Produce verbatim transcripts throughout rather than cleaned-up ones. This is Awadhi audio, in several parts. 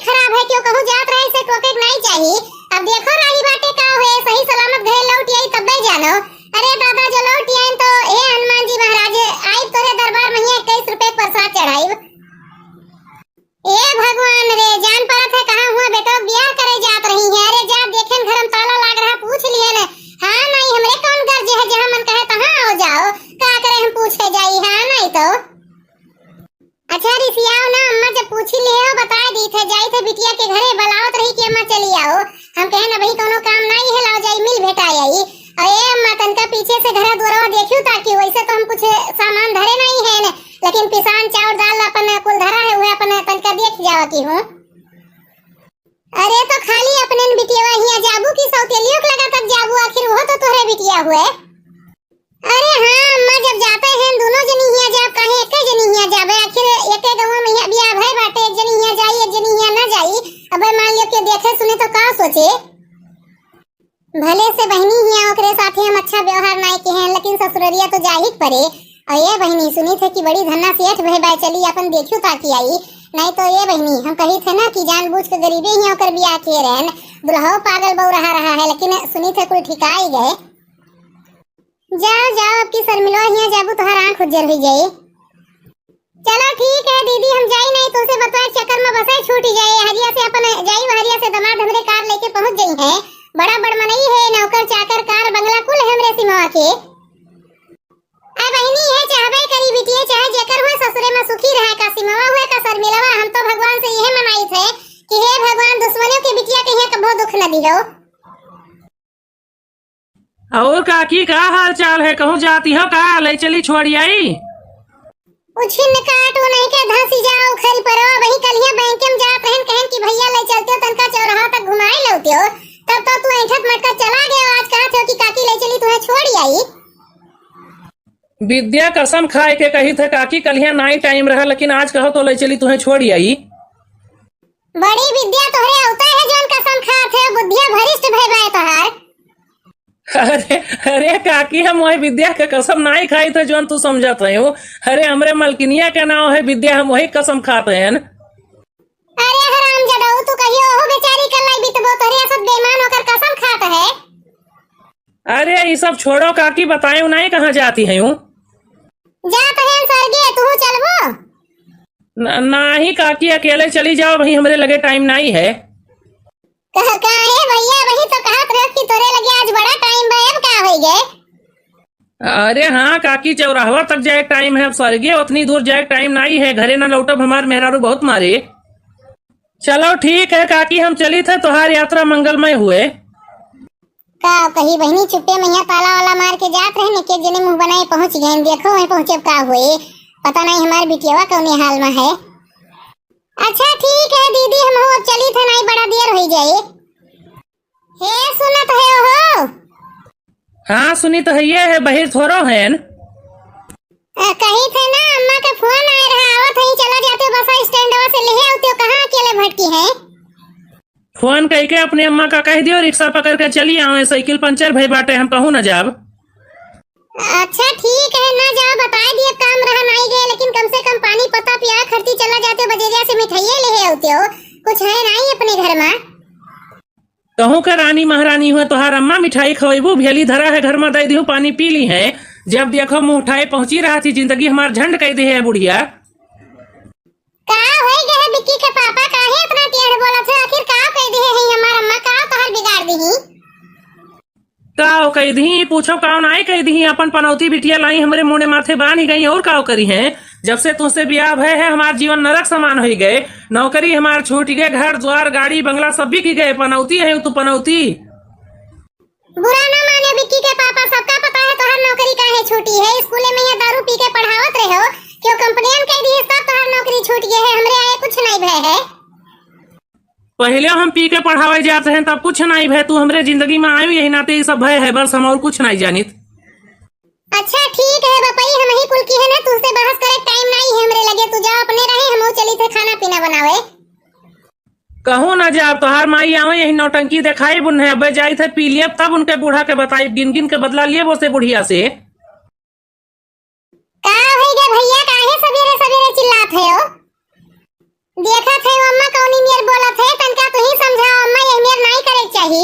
खराब है, क्यों कहूँ जात रहे से टोके के नहीं चाही। अब देखो राही बाटे का होए, सही सलामत घरे लौट आई तब्बे जानो। अरे दादा, जो लौट आइन तो हे हनुमान जी महाराज, आई तोरे दरबार में ही इक्कीस रुपए के प्रसाद चढ़ाई। ए भगवान रे, जान पड़त है कहाँ हुआ बेटो बियाह करे जात रही है। अरे जा देखेन घर में ताला लाग रहा, पूछ लिहेन। हाँ नहीं, हमरे कौन गर्ज है, जहाँ मन कहे तहाँ आओ जाओ, का करे हम पूछे जाई, हाँ नहीं तो। अच्छा रिसियाओ ना अम्मा, जब पूछी ले हो बताए दी थे, जाई थे बिटिया के घरे, बलावत रही कि अम्मा चली आओ। हम कहे ना भाई कोनो काम नहीं है, लाओ जाई मिल भेटा आई। और ए अम्मा तनका पीछे से घरा दुआरवा देखियो ताकि वैसे तो हम कुछ सामान धरे नहीं है ने, लेकिन पिसान चाउर दाल अपन कुल धरा है, वह अपन तनका देख जावा की हूँ। अरे तो खाली अपने न बिटियावा हिया जाबू कि सौतेलियों के लगा तक जाबू, आखिर वो तो तोहरे बिटिया हुए। अरे हाँ अम्मा, जब जाते हैं दोनों जनी हिया जाब, काहे एक जनी हिया जाबे? आखिर एक गाँव में हिया बियाह भय बाटे, एक जनी हिया जाई, एक जनी हिया ना जाई। अबे मान लियो कि देखे सुने तो का सोचे? भले से बहिनी हिया ओकरे साथे हम अच्छा व्यवहार नाई किहे हैं, लेकिन ससुररिया तो जाही के परे। और ये बहिनी सुनी थे कि बड़ी धन्ना सेठ भय बाय, चली अपन देखियो ताकि आई। नहीं तो ये बहिनी हम कही थे ना कि जानबूझ के गरीबे हिया ओकर बियाह किए रहन, दुल्हो पागल बहू रहा रहा है, लेकिन सुनी थे कुल ठिकाई गए। जाओ, जाओ, अब की शर्मिलवा हिया जाबू, तोहार आँख उज्जर हुई जाई। चलो ठीक है दीदी, हम जाई नहीं, तुमसे बतवाए चक्कर में बसे छूट जाए। हरिया से अपन जाई, हरिया से दामाद हमरे कार लेके पहुँच जाई है। बड़ा बड़ मनई है, नौकर चाकर, कार बंगला कुल है हमरे सिमवा के। आ बहिनी है, चाहबे करी बिटिया, चाहे जेकर हुए ससुरे में सुखी रहे, का सिमवा हुए का शर्मिलवा, हम तो भगवान से यह मनाई थे कि हे भगवान, दुश्मनों के बिटिया के यहाँ कभो दुख न दिहो। और काकी, का हाल चाल है? कहूँ जाती हो का? ले चली छोड़ आई। उछिन काट वो नहीं के धंसी जाओ खरी परवा। वही कलिया बैंक में जात रहन, कहन कि भैया ले चलते हो तनका चौराहा तक घुमाए लौते हो, तब तो तू ऐंठत मटका चला गया। आज कहा थे कि काकी ले चली तुम्हें छोड़ आई। विद्या कसम खाए के कही थे काकी, कलिया नाई टाइम रहा, लेकिन आज कहो तो ले चली तुम्हें छोड़ आई। बड़ी विद्या तोहरे अवता है, जौन कसम खात है, बुद्धिया भरिष्ठ भय बाय तोहार। अरे, अरे काकी, हम वही विद्या के कसम नाई खाई थे, जौन तू समझत है हो। अरे, हमरे मलकिनिया के नाव है विद्या, हम वही कसम खात हैं। अरे हराम जदाऊ, तू कहियो ओहो बेचारी के लाई बितबो, तोहरे सब बेईमान होकर कसम खात है। अरे, ये सब छोड़ो काकी, बताए नहीं कहाँ जाती है हूँ। जात हैं सरगे, तू चलबो? न-, नाही काकी, अकेले चली जाओ, वही हमरे लगे टाइम नाई है। कह, काहे भैया, वही तो कहत रहो कि तोरे लगे आज बड़ा टाइम बा, अब का होई गए? अरे हाँ काकी, चौराहवा तक जाए टाइम है, अब सरगे उतनी दूर जाए टाइम नाई है, घरे ना लौटब, हमार मेहरारू बहुत मारे। चलो ठीक है काकी, हम चली थे, तोहार यात्रा मंगलमय हुए। का कही बहिनी, चुप्पे में यहाँ ताला वाला मार के जात रहे ने, के जने मुँह बनाए पहुँच गए। देखो वहीं पहुँचे का हुए, पता नहीं हमार बिटियावा कौने हाल में है। अच्छा ठीक है दीदी, हम हो अब चली थे, नहीं बड़ा देर हो जाए। हे सुनत है हो? हाँ सुनी तो है, ये है बहिर थोरो है न। अ, कही थे ना अम्मा का फोन आए रहा, आवत है, चला जाते बस स्टैंडवा से ले आते हो, कहाँ अकेले भटकी है? फोन कइके अपने अम्मा का कह दियो, रिक्शा पकड़ के चली आवे, साइकिल पंचर भई बाटे, हम कहूँ न जाब। अच्छा ठीक है, ना जाओ, बताए दिए, काम रहा नाई गए, लेकिन कम से कम पानी पत्ता पिया खरती चला जाते, बजरिया से मिठाइये ले आते हो, कुछ है नाई अपने घर में। कहूँ के रानी महारानी हुए, तोहार अम्मा मिठाई खवैबू, भेली धरा है घर में, दे दिहूँ, पानी पी ली है। जब देखो मुँह उठाए पहुँची रहा थी, जिंदगी हमार झंड कह दे है बुढ़िया। का होई गए है विक्की के पापा, काहे इतना टेढ़ बोलत है? आखिर का कह दिए है हमार अम्मा, का तोहर बिगाड़ दिही? का कह दिही, पूछो का नाई कह दिही, अपन पनौती बिटिया लाई हमरे मुंडे माथे बांध गई, और का करी है? जब से तुझसे ब्याह भय है, हमार जीवन नरक समान होई गए, नौकरी हमार छूट गए, घर द्वार गाड़ी बंगला सब बिक गए, पनौती है तू पनौती। बुरा ना माने विक्की के पापा, सबका पता है तोहर नौकरी काहे छूटी है। स्कूले में ये दारू पी के पढ़ावत रहे हो, क्यों कंप्लेन कर दी है, तब तोहर नौकरी छूट गई है, हमरे आए कुछ नहीं भय है। पहले हम पी के पढ़ावे जात रहे तब कुछ नहीं भय, तू हमरे जिंदगी में आयु यही नाते ये सब भय है बस, हम और कुछ नहीं जानित। अच्छा ठीक है बपई, हम ही कुल की है ना, तुझसे बहस करे टाइम नहीं है हमरे लगे, तू जा अपने रहे, हम चली थे खाना पीना बनावे। कहूँ ना जाब, तोहार माई आवे यही नौटंकी देखाई बुन्हे, अबे जाई थे पी लियब तब उनके बूढ़ा के बताई, गिन गिन के बदला लियब उसे बुढ़िया से। का होई गे भैया, काहे सबेरे सबेरे चिल्लात है हो? देखत है अम्मा कौनी मेर बोलत है, तनका तू ही समझाओ अम्मा, यह मेर नाई करे के चाही।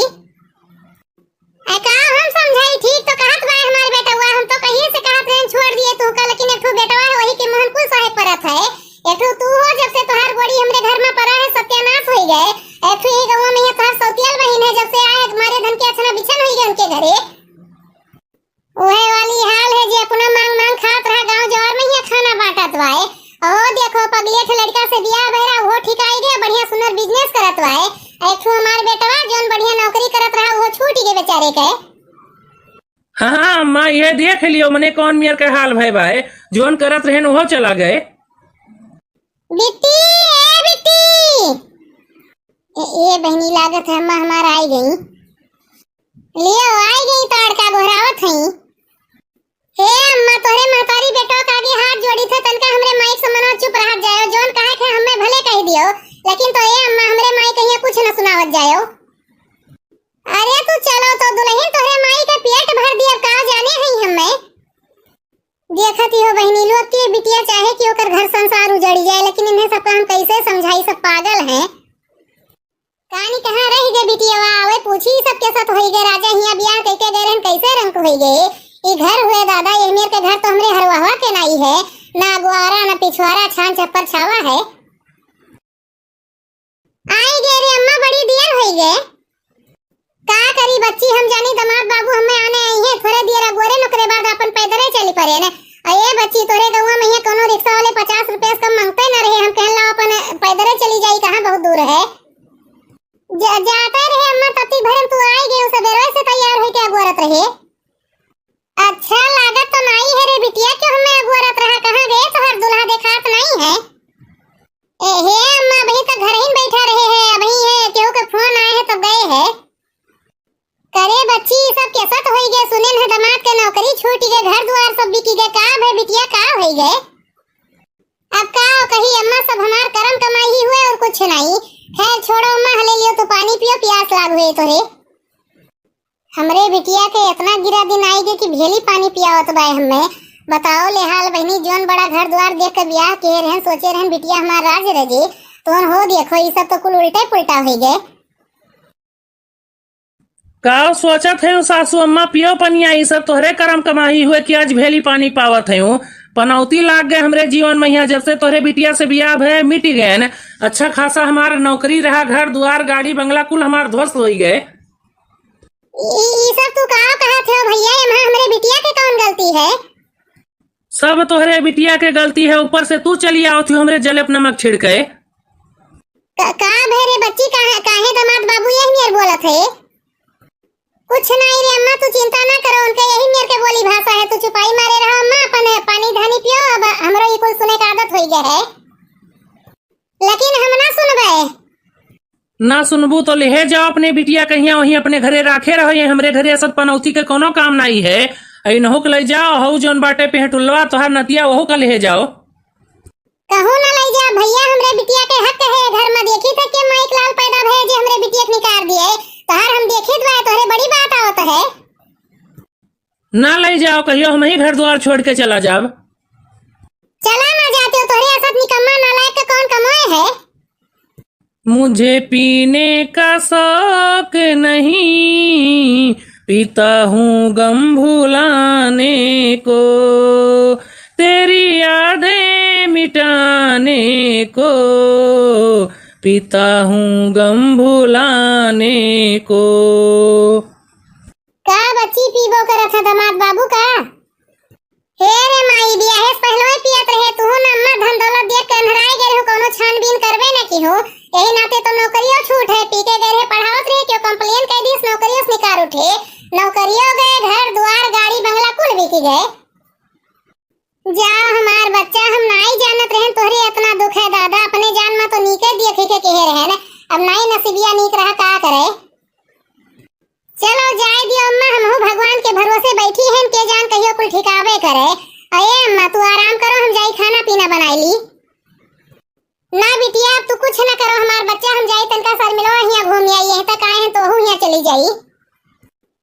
ए का हम समझाई, ठीक तो कहत बाय हमार बेटवा, हम तो कहिए से कहत रहन छोड़ दिए तू का, लेकिन एक ठो बेटवा है वही के मोहन कुल सहे परत है। एक ठो तू हो, जब से तोहार गोड़ी हमरे घर में पड़ा है सत्यानाश होई गए। एक ठो ही गौवा में ये तोहार सौतियल बहिन है, जब से आए मारे धन के अछना बिछन होई गए उनके घरे। उहे वाली हाल है जे अपना मांग मांग खात रहा, गांव जवार में ही खाना बांटत बाए। ओ देखो, पगलेठ लड़का से बियाह भय रहा, उहो ठिकाई गया, बढ़िया सुंदर business करत बाए। एक ठो हमार बेटवा जौन बढ़िया नौकरी करत रहा, उहो छूट गए बेचारे के। हाँ, हाँ, अम्मा, ये देख लियो, मने कौन मेर के हाल भय बाए, जौन करत रहेन, उहो चला गए। बिट्टी, ए बिट्टी। ए, ए बहिनी, लागत है अम्मा हमार आई गई। लियो, आई गई ताड़ का गोहरावत हई। हे अम्मा, तोहरे महतारी बेटवा के आगे हाथ जोड़ी थे, तनका हमरे माइक से मनो चुप रह जायो, जौन कहे थे हमें भले कह दियो, लेकिन तो ए अम्मा, हमरे माई कहिया कुछ न सुनावत जायो। अरे तू चलो तो दुल्हन, तोहरे माई के पेट भर दिया, का जाने हई हमें। देखत ही हो बहिनी, लोग के बिटिया चाहे कि ओकर घर संसार उजड़ जाए, लेकिन इन्हें सबका हम कैसे समझाई, सब पागल हैं। कानी कहाँ रह गए बिटियावा, आवे पूछी सबके साथ होई गए, राजा हिया बियाह कइके गए रहन, कैसे रंग होई गए। ई घर हुए दादा, ये मेर के घर तो हमरे हरवाहवा के नाई है, ना अगुआरा, ना पिछुआरा, छान छप्पर छावा है। आई गए रे अम्मा, बड़ी देर होई गए। का करी बच्ची, हम जानी दमाद बाबू हमें आने आई हैं, थोड़े देर अगोरे न ओकरे बाद अपन पैदरे चली पड़े ने। अये बच्ची, तोरे गौवा में यहाँ कोनो रिक्शा वाले पचास रुपया से कम मांगते न रहे, हम कहन ला अपन पैदरे चली जाई, कहाँ बहुत दूर है। जा-, जाते रहे अम्मा, तत्ती भरे में तू आई गए, सबेरे से तैयार होके अगोरत रहे। अच्छा लागत तो नाई है रे बिटिया, क्यों हमें अगोरत रहा, कहाँ गए तोहर दुल्हा, देखात नाई है। ए, हे अम्मा, अबही तक घर ही बैठा रहे हैं, अबही है, केहू के फोन आए है तो गए है। करे बच्ची, ई सब कैसा तो होई गए, सुने न दमाद के नौकरी छूट गए, घर दुआर सब बिकी गए, का भे बिटिया, का होई गए? अब का कही अम्मा, सब हमार करम कमाई ही हुए और कुछ नहीं। खैर छोड़ो अम्मा, हले लियो तू पानी पियो, प्यास लाग हुए तोरे। हमरे बिटिया के इतना गिरा दिन आई गए कि भेली पानी पियावत बाय हमें। बताओ ले हाल बहिनी, जौन बड़ा घर द्वार देख के बियाह किहे रहन, सोचे रहन बिटिया हमार राज रजे, तोन हो देखो, ई सब तो कुल उल्टे पुल्टा होई गए। का सोचत है सासू अम्मा, पियो पनिया, ई सब तोहरे करम कमाई हुए कि आज भेली पानी पावत है। पनौती लाग गए हमरे जीवन में यहाँ, जब से तोहरे बिटिया से बियाह भय मिट गए न। अच्छा खासा हमार नौकरी रहा, घर द्वार, गाड़ी बंगला कुल हमार ध्वस्त होई गए। ई, ई सब तू का कहत हो भैया? एमा हमरे बिटिया के कौन गलती है? सब तोहरे बिटिया के गलती है, ऊपर से तू चली आवत हो हमरे जलेब नमक छिड़के। का, का भे रे बच्ची, काहे, काहे दामाद बाबू यही मेर बोलत है? कुछ नहीं रे अम्मा, तू चिंता ना करो, उनके यही मेर के बोली भाषा है, तू चुपाई मारे रहो अम्मा, अपन पानी धानी पियो, अब हमरो ई कुल सुने का आदत होई गए है। लेकिन हम ना सुनबे। ना सुनबू तो लेहे जाओ अपने बिटिया कहिया, वहीं अपने घरे राखे रहो, ये हमरे घरे सब पनौती के कोनो काम नाई है। इनहू के ले जाओ, हऊ जौन बाटे पेहटुल्लवा तोहार नतिया, वहू का लेहे जाओ। कहूँ ना ले जाओ भैया, हमरे बिटिया के हक है घर में, देखी थे के माइक लाल पैदा भये जे हमरे बिटिया के निकार दिए, तोहार हम देखित बा, तोहरे बड़ी बात आवत है। ना ले जाओ, कहियो हम ही घर द्वार छोड़ के चला जाब। चला ना जाते हो, तोहरे असत निकम्मा नालायक के कौन कमाए है? मुझे पीने का शौक नहीं, पीता हूँ गम भुलाने को, तेरी यादें मिटाने को, पीता हूँ गम भुलाने को। का बच्ची पीबो करत है दामाद बाबू का? हे रे माई, बियाहे से पहलवे पियत रहे, तू ना अम्मा धन दौलत देख के अन्हराए गए हो, कोनो छानबीन करबे न की हो। यही नाते तो नौकरियों छूट है, पी के गए रहे पढ़ावत रहे, क्यों complain कर दीस, नौकरियों से निकार उठे। नौकरियों गए, घर द्वार गाड़ी बंगला कुल बिकी गए। जा हमार बच्चा, हम नाई जानत रहन तोहरे इतना दुख है दादा, अपने जान में तो नीके देखे के कहे रहन, अब नाई नसीबिया नीक रहा का करे। चलो जाए दियो अम्मा, हमहू भगवान के भरोसे बैठी हन, के जान कहियो कुल ठिकावे करे। अरे अम्मा तू आराम करो, हम जाई खाना पीना बनाई ली। ना बिटिया, अब तू कुछ ना करो, हमार बच्चा, हम जाई तनका सर मिलो, हियाँ घूम आई, यहीं तक आए हैं तो हूँ हियाँ चली जाई।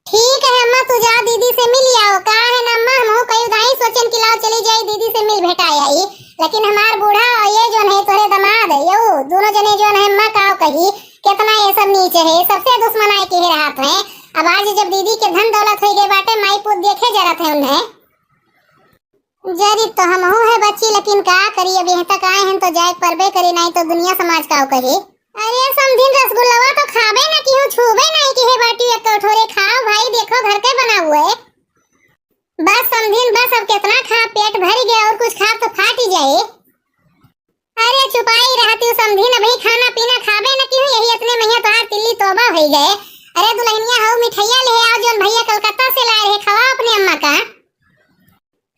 ठीक है अम्मा, तू जाओ दीदी से मिल आओ। का है ना अम्मा, हमहू कई उदाई सोचन कि लाओ चली जाई दीदी से मिल भेटा आई, लेकिन हमार बूढ़ा और ये जो नहीं तोरे दामाद, यो दुनो जने जौन है, अम्मा काव कही, केतना ये सब नीच है, सबसे दुश्मनाई के रहत है। अब आज जब दीदी के धन दौलत होइ गए बाटे, माई पूत देखे जरत है उन्हें। जरी तो हमहू है बच्ची, लेकिन का करी, अब यहाँ तक आए हैं तो जाए परबे करी, नाहीं तो दुनिया समाज काव कही। अरे समधिन, रसगुल्लवा तो खाबे ना किहू, छूबे नाहीं किहे बाटी, एक ठोरे खाओ भाई, देखो घर के बनाउए। बस समधिन बस, अब केतना खाब, पेट भरि गए, और कुछ खाब तो फाटि जाए। अरे चुपाई रहतिउ समधिन, अबहीं खाना पीना खाबे न किहू, यही एतने महिया तोहार तिल्ली तोबा होइ गए। अरे दुलहिनिया हऊ, मिठइया लेहे आओ, जौन भइया कलकत्ता से लाए रहे, खवाओ अपने अम्मा का।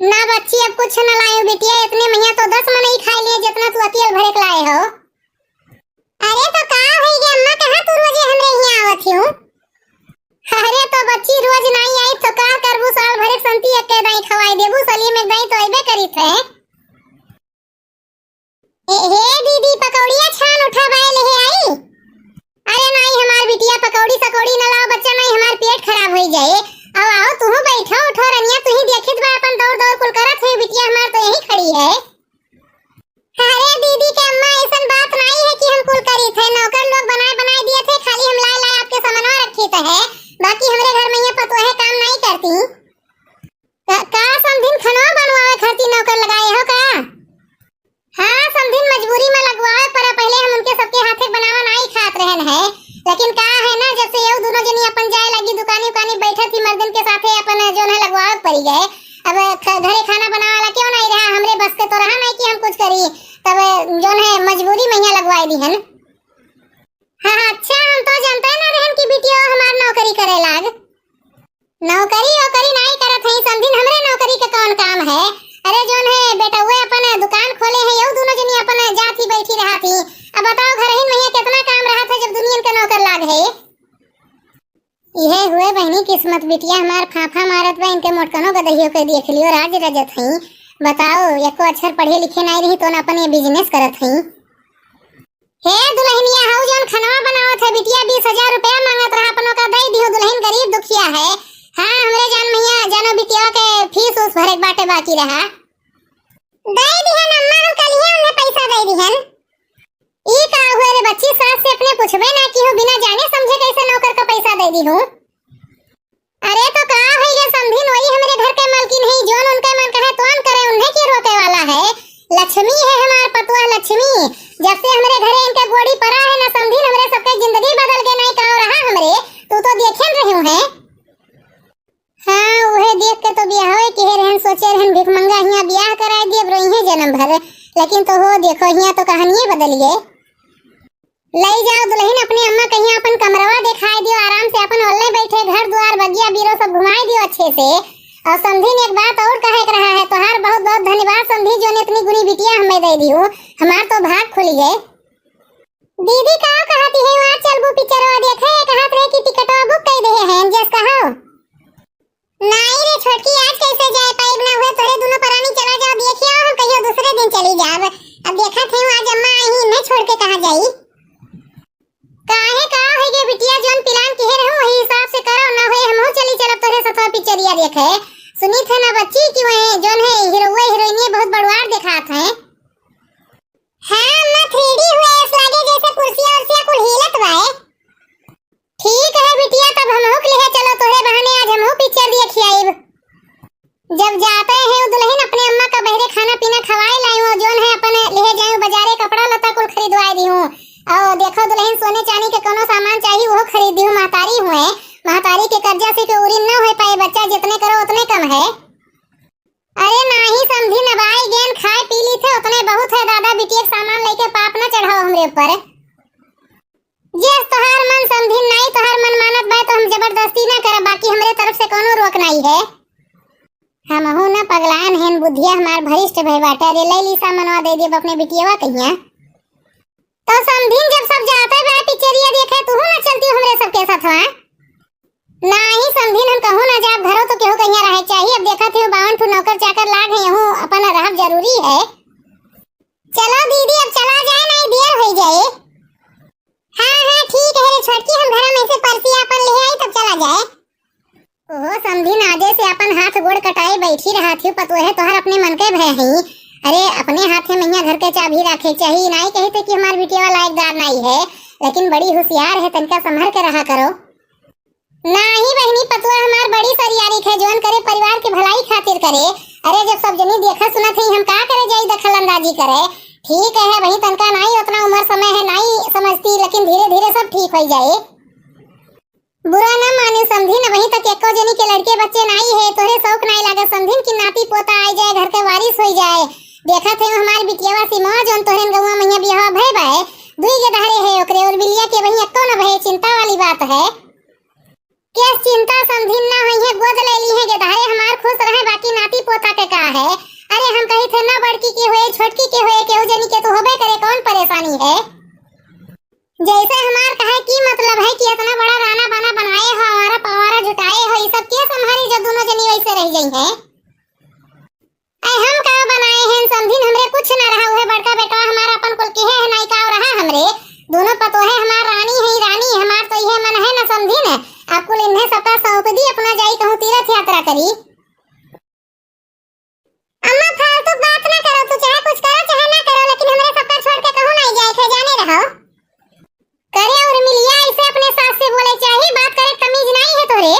ना बच्ची, अब कुछ न लाएउ बिटिया, एतने महिया तो दस मनई खाइ लिए, जेतना तू अकेल भरेक लाए हो। अरे तो का होइ गया अम्मा, कहाँ तू रोजे हमरे हियाँ आवत हिउ? अरे तो बच्ची रोज नाहीं आई तो का करबू, साल भरेक संती एक्के दाईं खवाइ देबू, सलीम एक दाईं तो अइबे करित है। ए, हे दीदी, पकौड़िया छान उठा बाय लेहे आई। अरे नाहीं हमार बिटिया, पकौड़ी सकौड़ी न लाओ बच्चा, नाहीं हमार पेट खराब होइ जाए। आओ आओ, तुहू बैठो उठो रनिया, तुही देखित बा अपन दौड़ दौड़ कुल करत है, बिटिया हमार तो यहीं खड़ी है। अरे दीदी के अम्मा, अइसन बात नाहीं है कि हम कुल करित है, नौकर लोग बनाए बनाए दिए थे, खाली हम लाए लाए आपके सामानवा रखित है, बाकी हमरे घर में ये पतोहे काम नाहीं करती। का, का समधिन, खनवा बनवावे खातिर नौकर लगाए हो का? हाँ समधिन, मजबूरी में लगवावे पड़ा, पहिले हम उनके सबके हाथे बनावा नाहीं खात रहन है, लेकिन का है ना, जब से यहू दुनो जनी अपन जाए लगी दुकानी उकानी, बैठत ही मर्दन के साथे अपन जौन है लगवावे पड़ी गए। अब ख-, घरे खाना बनावे वाला क्यों नाहीं रहा, हमरे बस के तो रहा नाहीं कि हम कुछ करी, तब जौन है मजबूरी में यहाँ लगवाए दिहन। हाँ, हाँ, अच्छा, हम तो जानते ना रहन कि बिटिया हमार नौकरी करे लाग। नौकरी वोकरी नाहीं करत हई समधिन, हमरे नौकरी के कौन काम है? अरे जौन है बेटउए अपन दुकान खोले हैं, यहू दुनो जनी अपन जात ही बैठी रहत ही। अब बताओ घरहिन में ये केतना काम रहत है जब दुनियन के नौकर लाग है। इहे हुए बहिनी किस्मत, बिटिया हमार फाफा मारत बा, इनके मोटकनो गदहियो के देख लियो, राज रजत हई। बताओ, एको अक्षर पढ़े लिखे नाहीं रही तो न अपन ये business करत हई। हे दुलहिनिया, हऊ जौन खनवा बनावत है बिटिया, बीस हजार रुपया माँगत रहा, अपनो का दइ दिहो, दुलहिन गरीब दुखिया है। हाँ, हमरे जान मैया, जानो बिटिया के फीस उस भरे के बाटे बाकी रहा। दइ दिहन अम्मा, हम कलिहे उन्हें पैसा दइ दिहन। ई का हुए रे बच्ची, सास से अपने पूछबे ना किहू, बिना जाने समझे कैसे नौकर का पैसा दइ दिहू? अरे तो का होइ गया समधिन, वही हमरे घर के मालकिन है, जौन उनका मन कहे तौन करे, उन्हें के रोके वाला है? लक्ष्मी है हमार पतोह लक्ष्मी, जब से हमरे घरे इनके गोड़ी परा है ना समधिन, हमरे सबके जिंदगी बदल गए, नाहीं का रहा हमरे, तू तो देखे न रही है। हाँ, उहे देख के तो बियाहवे किहे रहन, सोचे रहन भिखमंगा हियाँ बियाह कराए दिए, अब रोइहे जन्म भर, लेकिन तो हो देखो हियाँ तो कहानिये बदल गए। लई जाओ दुलहिन, अपने अम्मा कहिया अपन कमरवा देखाए दियो, आराम से अपन ओल्ले बैठे, घर दुआर बगिया बीरो सब घुमाए दियो अच्छे से। और समधिन एक बात और कहे के रहा है, तोहार बहुत बहुत धन्यवाद समधी, जौन इतनी गुनी बिटिया हमें दइ दिहू, हमार तो भाग खुल गए। दीदी का कहती है, वहाँ चलबू पिक्चरवा देखे, कहत रहे कि टिकटवा book कर दे हैं, जस कहो। नाहीं रे छोटकी, आज कैसे जाए पाइब? ना हुए तोरे दुनो परानी चला जाओ, देखिए आओ, हम कहियो दूसरे दिन चली जाब। अब देखत है आज अम्मा आई ही, इन्हें छोड़ के कहाँ जाई? काहे का होइ गए बिटिया, जौन plan किहे रहू वही हिसाब से करो, ना हुए हमहू चली चलब तोरे सथवा पिक्चरिया देखे। सुनी थे ना बच्ची कि वही जौन है हीरोए हीरोइनिया बहुत बड़वार देखात है। हाँ अम्मा, three D हुए, ऐस लागे जैसे कुर्सिया उर्सिया कुल हिलत बाए। ठीक है बिटिया, तब हमहू के लिहे चलो, तोहरे बहाने आज हमहू पिक्चर देखि आइब। जब जाते हैं दुलहिन, अपने अम्मा का बहरे खाना पीना खवाए लाइउ, जौन है अपन लिहे जाइउ बजारे, कपड़ा लत्ता कुल खरीदवाए दिहू। और देखो दुलहिन, सोने चानी के कोनो सामान चाही, वो खरीद दिहू। महतारी हुए, महतारी के कर्जा से के उरिन न हो पाए बच्चा, जितने करो उतने कम है। अरे नाहीं समधिन, अब आई गेन, खाए पी ली थे, उतने बहुत है दादा, बिटिया के सामान लेके पाप न चढ़ाओ हमरे ऊपर। जे तोहार मन समधिन, नाहीं तोहार मन मानत बाय तो हम जबरदस्ती ना करब, बाकी हमरे तरफ से कोनो रोक नाहीं है। हमहू न पगलान हेन, बुद्धिया हमार भरिष्ठ भय बाटे। अरे ले ली सामनवा, दे देब अपने बिटियवा कहिया। तो समधिन जब सब जाते बा पिक्चरिया देखे, तू ना चलती हमरे सबके साथवा? नाहीं समधिन, हम कहूँ ना जाब, घरो तो केहू कहिया रहे चाहिए। अब देखत है बावन ठू नौकर चाकर लाग है, यहू अपन रहब जरूरी है। चलो दीदी, अब चला जाए, नाहीं देर होइ जाए। हाँ, हाँ, ठीक है रे छोटकी, हम घर में से परसी अपन ले आई, तब चला जाए। ओहो समधिन, आजे से अपन हाथ गोड़ कटाई बैठी रहत ही, पतोहे तोहर अपने मन के भय ही। अरे, अपने हाथे मइया घर के चाभी राखे चाही, नाई कहित है कि हमार बिटिया लायकदार नाई है, लेकिन बड़ी होशियार है, तनिका संभर के रहा करो। नाही बहिनी, पतोह हमार बड़ी सरियारिक है, जौन करे परिवार के भलाई खातिर करे। अरे, जब सब जनी देखत सुनत है, हम का करे जाई दखल अंदाजी करे? ठीक है, वही तनका नाई, उतना उम्र समय है, नाई समझती, लेकिन धीरे धीरे सब ठीक होइ जाए। बुरा न माने समधिन, वही तक एको जनी के लड़के बच्चे नाई है, तोहरे शौक नाई लागे समधिन कि नाती पोता आइ जाए, घर के वारिस होइ जाए। देखत है हमार बिटियावा सिमवा, जौन तोहरे गौवा मइया बियाह भय बाए, दुई गेदहरे है ओकरे, और बिलिया के वही एको न भय, चिंता वाली बात है। केस चिंता समधिन ना होइहैं, गोद ले लीहैं गेदहरे हमार खुश रहैं, बाकी नाती पोता के का है? अरे हम कहित है ना बड़की के होए, छोटकी के होए, केहू जनी के तो होबे करे, कौन परेशानी है? जैसे हमार कहे की मतलब है कि इतना बड़ा राना बाना बनाए हो, आवारा पवारा जुटाए हो, ई सब के संभारी जब दोनों जनी वैसे रह जइहैं? ऐ हम का बनाए हैं समधिन, हमरे कुछ ना रहा, उहे बड़का बेटवा हमार अपन कुल के है, नाई का रहा हमरे। दोनों पतोहे हमार रानी है, रानी हमार तो इहे मन है ना समधिन, अब कुल इन्हें सबका सौंप दी, अपना जाई कहूँ तीर्थ यात्रा करी। अम्मा फालतू बात ना करो, तू चाहे कुछ करो चाहे ना करो, लेकिन हमरे सबका छोड़ के कहूँ नाई जाए थे, जाने रहो। करे और मिलिया ऐसे अपने सास से बोले चाही, बात करे तमीज नाई है तोरे।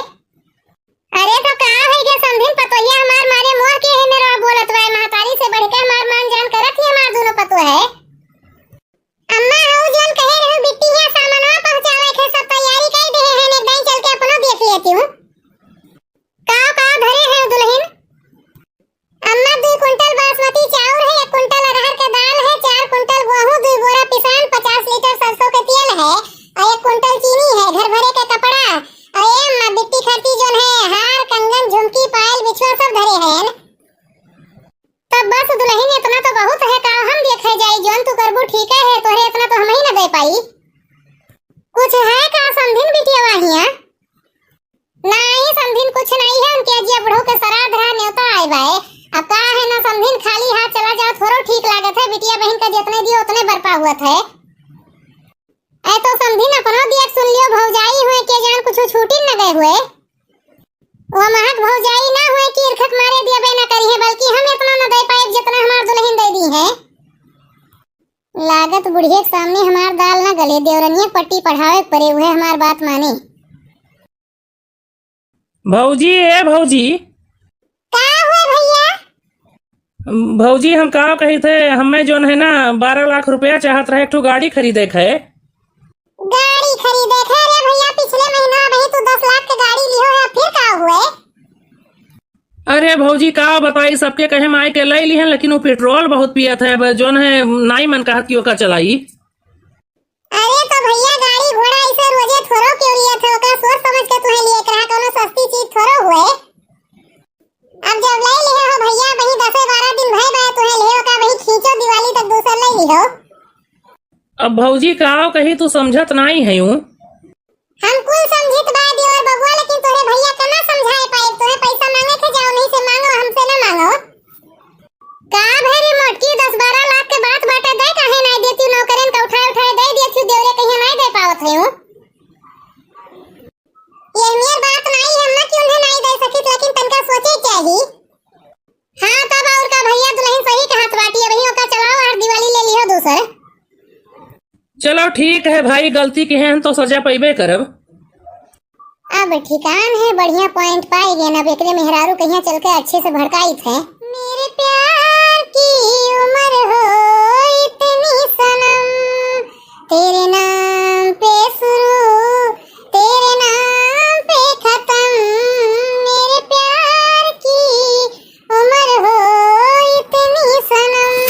अरे तो का होइ गया समधिन, पतोहिया हमार मारे मोह के है मेरा बोलत बाए, महतारी से बढ़ के हमार मान जान करत ही हमार दोनों पतोह है। अम्मा हऊ जौन कहे रहू बिट्टी है सामानवा पहुँचावे के सब तैयारी कर दे हैं, एक दाई चल के अपनो देख लेती हूँ। का का धरे हैं दुल्हन? अम्मा, दुई कुंटल बासमती चाउर है, एक कुंटल अरहर के दाल है, चार कुंटल गेहूं, दुई बोरा पिसान, पचास लीटर सरसों के तेल है, और एक कुंटल चीनी है, घर भरे के कपड़ा, और ए अम्मा, बिट्टी खर्ची जौन है, हार, कंगन, झुमकी, पायल, बिछुआ सब धरे हैं। तब बस दुल्हन, इतना तो बहुत है, का हम देखे जाई, जौन तू करबू ठीक है, तोहरे इतना तो हम ही न दे पाई। कुछ है का समधिन बिटिया वाहिया? नाई समधिन कुछ नाई है, उनके अजिया बुढ़ऊ के श्राद्ध रहा, न्योता आए बाए। अब का है ना समधिन, खाली हाथ चला जाओ, थोड़ो ठीक लागत है, बिटिया बहिन का जितने दियो उतने बरपा हुआ थे। ऐ तो समधिन अपनो दिया सुन लियो, भौजाई हुए के जान कुछ छूटी न गए हुए। वो महक भौजाई ना हुए कि इरखत मारे दिया बे ना करी है, बल्कि हम इतना न दे पाए जितना हमार दुल्हन दे दी है। लागत बुढ़िया के सामने हमार दाल ना गले, देवरनिया पट्टी पढ़ावे परे, उहे हमार बात माने। भौजी, ए भौजी। का हुआ भैया? भौजी, हम का कही थे, हमें जौन है ना, बारह लाख रुपया चाहत रहे, एक ठो गाड़ी खरीदे के है। गाड़ी खरीदे के? अरे भैया, पिछले महीना अबही तू दस लाख के गाड़ी लिहो है, फिर का हुए? अरे भौजी, का बताई, सबके कहे माई के ले लिहन, लेकिन वो पेट्रोल बहुत पियत है, अब जौन है नाई मन कहत कि ओका चलाई। अरे तो भैया, गाड़ी घोड़ा ऐसे रोजे थोड़ो क्यों लिए थे, ओका सोच समझ के तुहे लिए रहा, कोनो सस्ती चीज थोड़ो हुए। अब जब ले लिहे हो भैया, वही दसे बारह दिन भय बा तुहे लिए, ओका वही खींचो, दिवाली तक दूसर ले लिहो। अब भौजी का कही, तू समझत नाई है यूं। हम कुल समझित बा देवर बबुआ, लेकिन तोरे भैया के ना समझाए पाए। तोहे पैसा मांगे के जाओ, नहीं से मांगो, हमसे ना मांगो। का भरी मोटकी, दस बारह लाख के बात बाटे, दे काहे नाई देती, नौकरन का उठाए उठाए दे देती, देवरे कहिया नाई दे पावत है। ये मेर बात नाई, हम ना क्यों नाई दे सकित, लेकिन तनका सोचे चाही। हाँ, तब और का भैया, दुल्हन सही कहत बाटी, अबही ओका चलाओ और दिवाली ले लिहो दूसर। चलो ठीक है भाई, गलती किहे हैं तो सजा पइबे करब। अब ठिकान है, बढ़िया point पाए गए, अब एकरे मेहरारू कहिया चल के अच्छे से भड़काइत है। मेरे प्यार की उम्र हो इतनी सनम, तेरे नाम पे शुरू, तेरे नाम पे खत्म, मेरे प्यार की उम्र हो इतनी सनम।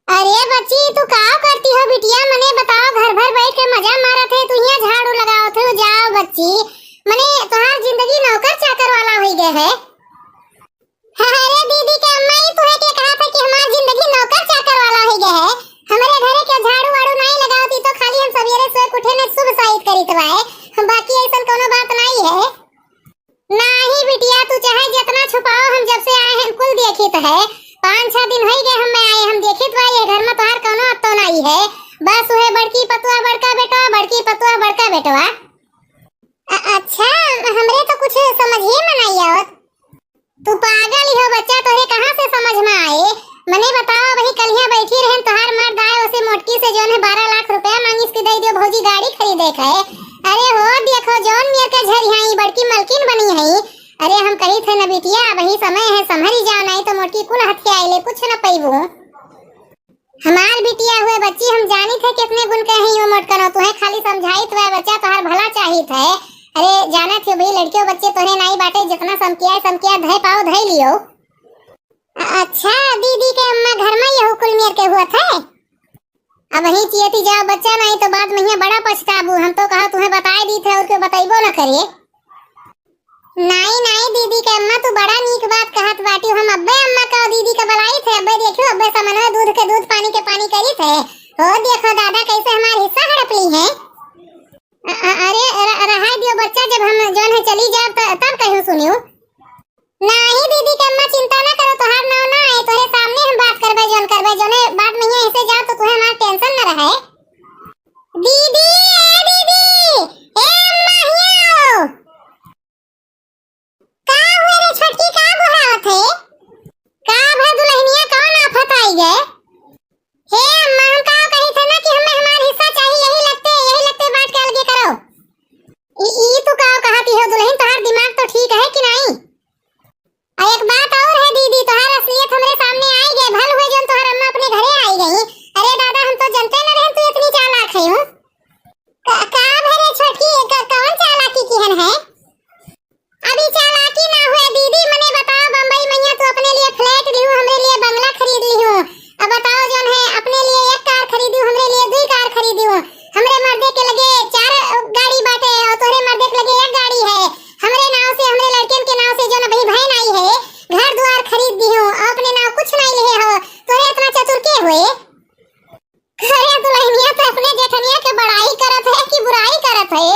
अरे बच्ची, तू का करती हो बिटिया? मने बताओ, घर भर बैठ के मजा मारत है, तू हियां झाड़ू लगावत हो। जाओ बच्ची, मने तोहार जिंदगी नौकर चाकर वाला होइ गए है। अरे दीदी के अम्मा, ई तुहे के कहा था कि हमार जिंदगी नौकर चाकर वाला होइ गए है? हमरे घरे के झाड़ू वाड़ू नाई लगावती तो खाली हम सवेरे सोए के उठे ने शुभ साइत करीत बाए, बाकी ऐसन कोनो बात नाई है। नाही बिटिया, तू चाहे जितना छुपाओ, हम जब से आए हैं कुल देखित है। पाँच छह दिन होइ गए हम मैं आए, हम देखित बा ये घर में तोहार कौनो अत्तो नाही है। बस उहे बड़की पतुआ बड़का बेटवा, बड़की पतुआ बड़का बेटवा। अ-, अच्छा, हमरे तो कुछ समझिए में नाही आवत। तू पागल ही हो बच्चा, तोहरे कहाँ से समझ में आए? मने बताओ, वही कलिया बैठी रहन, तोहार मर्द आए, उसे मोटकी से जौन है बारह लाख रुपया मांगिस कि दे दियो भौजी, गाड़ी खरीदे के है। अरे हो देखो, जौन मेर के झरियाई बड़की मलकिन बनी है। अरे हम कही थे न बिटिया, वही समय है, संभरी जाओ, नहीं तो मोटकी कुल हथियाई ले, कुछ न पैबू। हमार बिटिया हुए बच्ची, हम जानित है कितने गुण के हैं यो मोटकनो, तुहे खाली समझाइत हुए बच्चा, तोहार भला चाहित है। अरे जानत हो भाई, लड़कियों बच्चे तोहरे नाई बाटे, जितना समकिया है, समकिया धय पाओ धय लियो। अ-, अच्छा दीदी के अम्मा, घर में यहू कुल मेर के हुआ थे? अब वही चियती जाओ बच्चा, नहीं तो बाद में यहाँ बड़ा पछताबू। हम तो कहा तुहे बताए दी थे और क्यों बताइबो न करिए। नाई, नाई दीदी के अम्मा, तू बड़ा नीक बात कहत बाटी। हम अब्बे अम्मा का दीदी का बलाई थे, अब्बे देखियो, अब्बे समनवे दूध के दूध, पानी के पानी करी थे। हो देखो दादा, कैसे हमार हिस्सा हड़प ली है। अ-, अ-, अरे र-, रहाई दियो बच्चा, जब हम जौन है चली जाब त-, तब कहूँ सुनियो। नाही दीदी के अम्मा, चिंता ना करो, तोहार नाव ना आए, तोहरे सामने हम बात करबे, जौन करबे, जौने बात में यहाँ ऐसे जाओ तो तुहे हमार tension ना रहे। दीदी, ए दीदी, ए अम्मा, हिया आओ। का हुए रे छोटकी, का गुहावत है? का भे दुल्हनिया, कौन आफत आई गए? हे अम्मा, हम का कही थे ना कि हमें हमार हिस्सा चाहिए, यही लगते, यही लगते बांट के अलगे करो। ई, ई तू का कहती हो दुल्हन, तोहार दिमाग तो ठीक है कि नहीं? और एक बात और है दीदी, तोहार असलियत हमरे सामने आई गए, भल हुए जौन तोहार अम्मा अपने घरे आई गई। अरे दादा, हम तो जनते न रहन तू इतनी चालाक है हूँ। का, का भरे छोटकी, क-, कौन चालाकी किहन है? अभी चालाकी ना हुए दीदी, मने बताओ, बम्बई मैया तू अपने लिए flat लिहू, हमरे लिए बंगला खरीद लिहू। अब बताओ जौन है, अपने लिए एक car खरीदू, हमरे लिए दुई car खरीदू। हमरे मर्दे के लगे चार गाड़ी बाटे और तोहरे मर्दे के लगे एक गाड़ी है। हमरे नाव से, हमरे लड़कियन के नाव से जौन अभी बहन आई है, घर द्वार खरीद दिहू और अपने नाव कुछ नहीं लिहे हो। तोहरे इतना चतुर के हुए? अरे दुल्हनिया तो अपने जेठनिया के बड़ाई करत है कि बुराई करत है?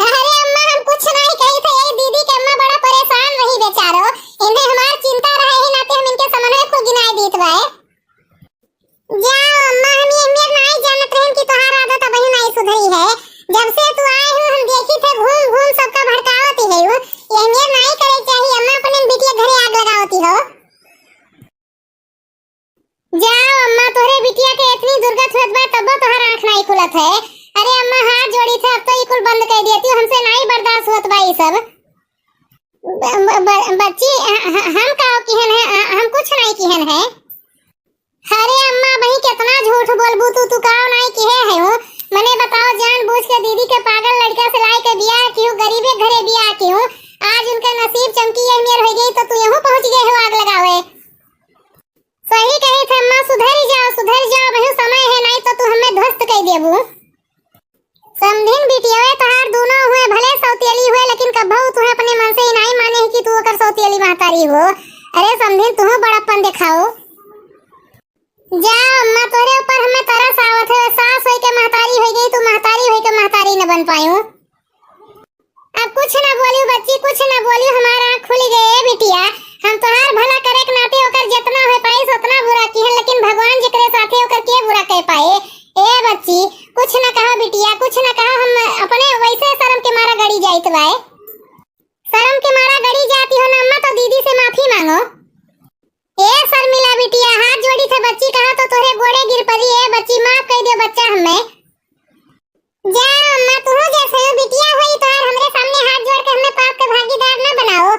अरे अम्मा, हम कुछ नहीं कही थे, यही दीदी के अम्मा बड़ा परेशान रही बेचारो, इन्हें हमार चिंता रहे, यही नाते हम इनके समन्वय को गिनाए दीत बाए। जाओ अम्मा, हम ये मेर नहीं जानत रहन कि तोहार आदत अबही नहीं सुधरी है। जब से तू आए हो हम देखी थे घूम घूम सबका भड़कावती है वो। ये मेर नहीं करे चाहिए अम्मा, अपने बिटिया घरे आग लगावती हो। जाओ अम्मा, तोहरे बिटिया के इतनी दुर्गत होत बा, तब्बो तोहर आँख नाई खुलत है। अरे अम्मा, हाथ जोड़ी थे, अब तो ई कुल बंद कर दिया, तू हमसे नाई बर्दाश्त होत बा ई सब। ब-, ब-, ब-, बच्ची, ह-, ह-, हम का किहन है? ह-, हम कुछ नाई किहन है। अरे अम्मा, वही कितना झूठ बोलबू तू, तू का नाई किहे है हूँ? मने बताओ, जानबूझ के दीदी के पागल लड़का से लाई के बियाह किहू, गरीबे घरे बियाह किहू। आज उनका नसीब चमकी, ये मेर हो गई तो तू यहू पहुँच गए हो आग लगावे। सही कही थे अम्मा, सुधर जाओ, सुधर जाओ, वही समय है, नहीं तो तू हमें ध्वस्त कर देबू। समधिन बिटिया तोहार दोनों हुए भले सौतेली हुए, लेकिन कबहू तुहे अपने मन से ही नहीं माने है कि तू ओकर सौतेली महतारी हो। अरे समधिन, तुहू बड़प्पन दिखाओ। जा अम्मा, तोरे ऊपर हमें तरस आवत है, सास होई के महतारी हो गई, तू महतारी होई के महतारी न बन पायू। अब कुछ ना बोलियो बच्ची, कुछ ना बोलियो, हमार आँख खुल गए। ए बिटिया, हम तोहार भला करे के नाते ओकर जितना हो पाइस उतना बुरा किहन, लेकिन भगवान जेकरे साथे ओकर के बुरा कह पाए। ए बच्ची, कुछ ना कहा बिटिया, कुछ ना कहा, हम अपने वैसे शर्म के मारा गड़ी जाइत बाए। शर्म के मारा गड़ी जाती हो ना अम्मा, तो दीदी से माफी मांगो। ए शर्मिला बिटिया, हाथ जोड़ी थे बच्ची, कहा तो तोहरे गोड़े गिर पड़ी। ए बच्ची, माफ कर दियो बच्चा हमें। जा अम्मा, तू जैसे हो बिटिया होई तोहार, हमरे सामने हाथ जोड़ के हमें पाप के भागीदार ना बनाओ।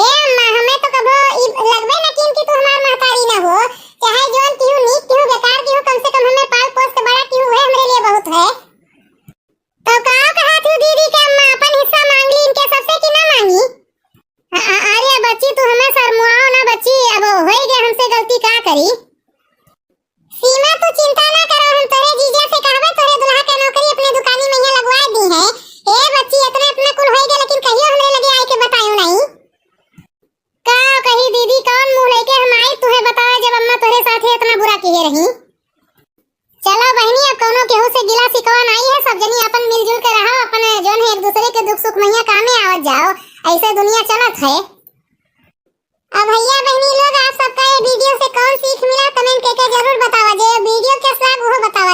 ए अम्मा, हमें तो कबो ई लगबे न कीन कि तू हमार महतारी ना हो। चाहे जोन किहू, नीक किहू, बेकार किहू, कम से कम हमें पाल पोस के बड़ा किहू, है हमरे लिए बहुत है। तो का कहा थी दीदी के अम्मा, अपन हिस्सा मांग ली इनके सबसे कि ना मांगी? अ-, अ-, अरे बच्ची, तू हमें शर्मुआओ ना बच्ची, अब होई गए हमसे गलती, का करी? सीमा, तू चिंता ना करो, हम तोरे जीजा से कहबे, तोरे दुल्हा के नौकरी अपने दुकानी में यहाँ लगवा दी है। ए बच्ची, इतने अपना कुल होई गए, लेकिन कहियो हमरे लगे आए के बतायो नहीं। का कही दीदी, कौन मुंह लेके हम आई तुहे बतावे, जब अम्मा तोरे साथे इतना बुरा किए रही। चलो बहनी, अब कौनो केहू से गिला शिकवा नाई है, सब जनी अपन मिलजुल के रहो, अपन जौन है एक दूसरे के दुख सुख में यहाँ कामे आवत जाओ, ऐसे दुनिया चलत है। अब भैया बहनी लोग, आप सबका ये video से कौन सीख मिला, comment करके जरूर बतावा, जे video कैसा लगा वो बतावा।